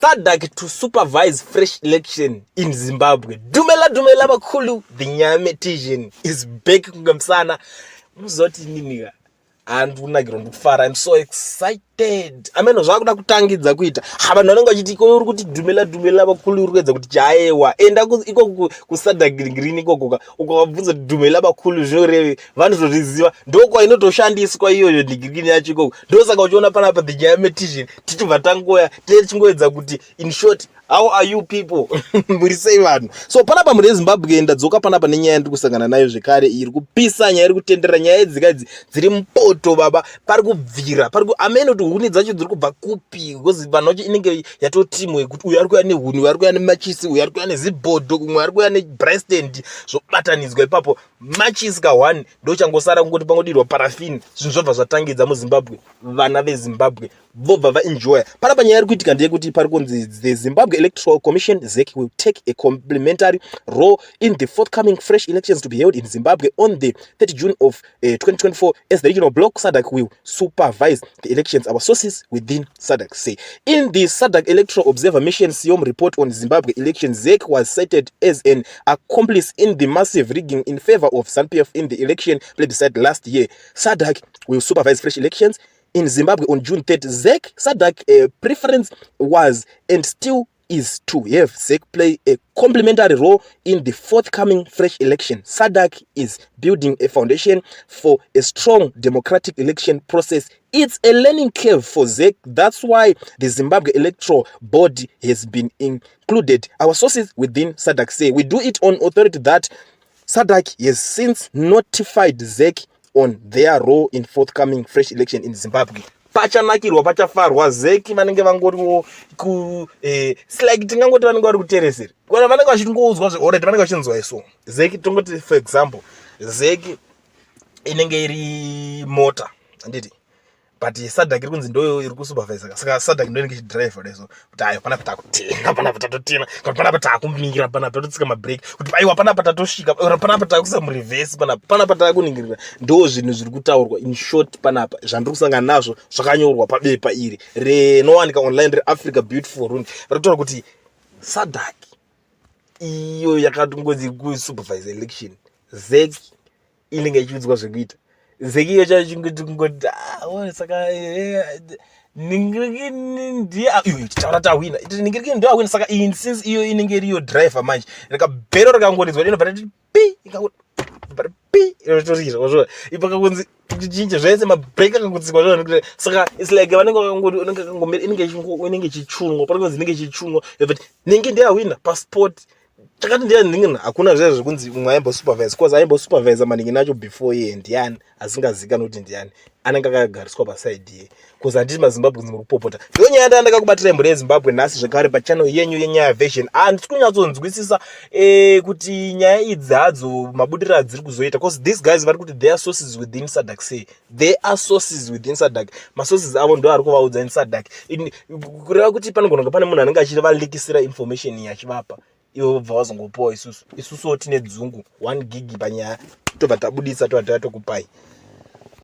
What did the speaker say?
SADC to supervise fresh election in Zimbabwe. Dumela dumela bakhulu, the Nyame Tision is back kunge musana. Muzoti nini ka? Handi kunakirwa ndikufara. I'm so excited. Ameno zvakuda kutangidza kuita. Ha vanhu vanenge vachiti iko uri kuti dumela dumela bakhulu uri kuedza kuti chaewa. Enda iko ku SADC green ikoko ka. Ukavabvunza kuti dumela bakhulu zvinoreve vanotozviziva. Ndokwa inotoshandiswa iyoyo ndigirigini yacho ikoko. Ndosaka uchiona panapa the Nyame Tision tichibva tangoya tinenge tichingoedza kuti in short, how are you people? Muri sei vanhu? So panapa mhuri yeZimbabwe, ndadzoka panapa nenyaya yandiri kusangana nayo zvekare iri kupisa, nyaya iri kutenderera, nyaya yedzika idzi dziri mupoto baba. Pari kubvira pari amene kuti huni dzacho dziri kubva kupi, because vanhu vacho inenge yatotimu yekuti uyu ari kuuya nehuni, uyu ari kuuya nemachisi, uyu ari kuuya nezibhodho, umwe ari kuuya nebrass stand, zvobatanidzwa ipapo. Machisi ka1 ndochangosara kungoti pangodirwa parafini, zvinhu zvobva zvatangidza muZimbabwe. Vana veZimbabwe vobva vaenjoya. Panapa nyaya iri kuitika ndeyekuti pari kunzi the Zimbabwe Electoral Commission, ZEC, will take a complementary role in the forthcoming fresh elections to be held in Zimbabwe on the 30 June of 2024, as the regional bloc SADC will supervise the elections, our sources within SADC say. In the SADC Electoral Observer Mission, SEOM, report on Zimbabwe elections, ZEC was cited as an accomplice in the massive rigging in favor of ZANU-PF in the election plebiscite last year. SADC will supervise fresh elections in Zimbabwe on June 3rd. ZEC SADC preference was and still is to have ZEC play a complementary role in the forthcoming fresh election. SADC is building a foundation for a strong democratic election process. It's a learning curve for ZEC. That's why the Zimbabwe Electoral Board has been included, our sources within SADC say. We do it on authority that SADC has since notified ZEC on their role in forthcoming fresh election in Zimbabwe. Pachanakirwa, pachafarwa. ZEC vanenge vangoriwo ku like tingangoti vanenge vari kuteresera kana vanenge vachingoudzwa already, vanenge vachinzwa iso. ZEC, tongoti for example, ZEC inenge iri mota, handiti? But SADC iri kunzi ndo iri kusupervisa, saka SADC ndo inenge ichidhiraivha daiso kuti ayo panapa takutenga, panapa tatotena, kana panapa takumira, panapa tatotsika mabreki, kuti aiwa panapa tatosvika, panapa takuisa mureverse, panapa takuningirira. Ndo zvinhu zviri kutaurwa in short panapa zvandiri kusangana nazvo zvakanyorwa pabepa iri rinowanika online reAfrica Beautiful Rund. Vari kutaura kuti SADC iyo yakatongonzi iri kusupervise election, ZEC inenge ichiudzwa zvekuita. ZEC iyo chacho chingoti kungoti, "Ah, saka ningirikini ndiye iyo taura tahwina, ningirikini ndiye ahwina." Saka iyi since iyo inenge iriyo driver manje, rikabhero rikangoridzwa inobva rati pi, ikangobva pi, inotorira wazvo ipakakunzi chinje zvese, mabreki akangotsikwa zvo. Saka it's like vanenge vakangoti unenge akangomira, inenge ichichunwa, pari kunzi inenge ichichunwa, but ningi ndiye ahwina passport chakati ndiye ningi. Hakuna zvezvo zvekunzi umwe aimbosupervise, cause aimbosupervisa maningi nacho before iye ndiani asingazikanwi kuti ndiani anenge akagariswa pasaidi iye, cause handiti maZimbabwe muri kupopota. Ndo nyaya ndaa ndakakubatirai mhuri yeZimbabwe nhasi zvekare pachannel yenyu yeNyaya Version. Handisi kunyatsonzwisisa kuti nyaya idzi hadzo mabudiro adziri kuzoita, cause these guys vari kuti their sources within SADC say, there are sources within SADC. Masources avo ndo ari kuvaudza in SADC, kureva kuti panogona kunge pane munhu anenge achivalikisira information iyi achivapa ivo, vobva vazongopiwa isusu. Isusuwo tine dzungu 1 gig panyaya, tobva tabudisa, tobva tatokupai.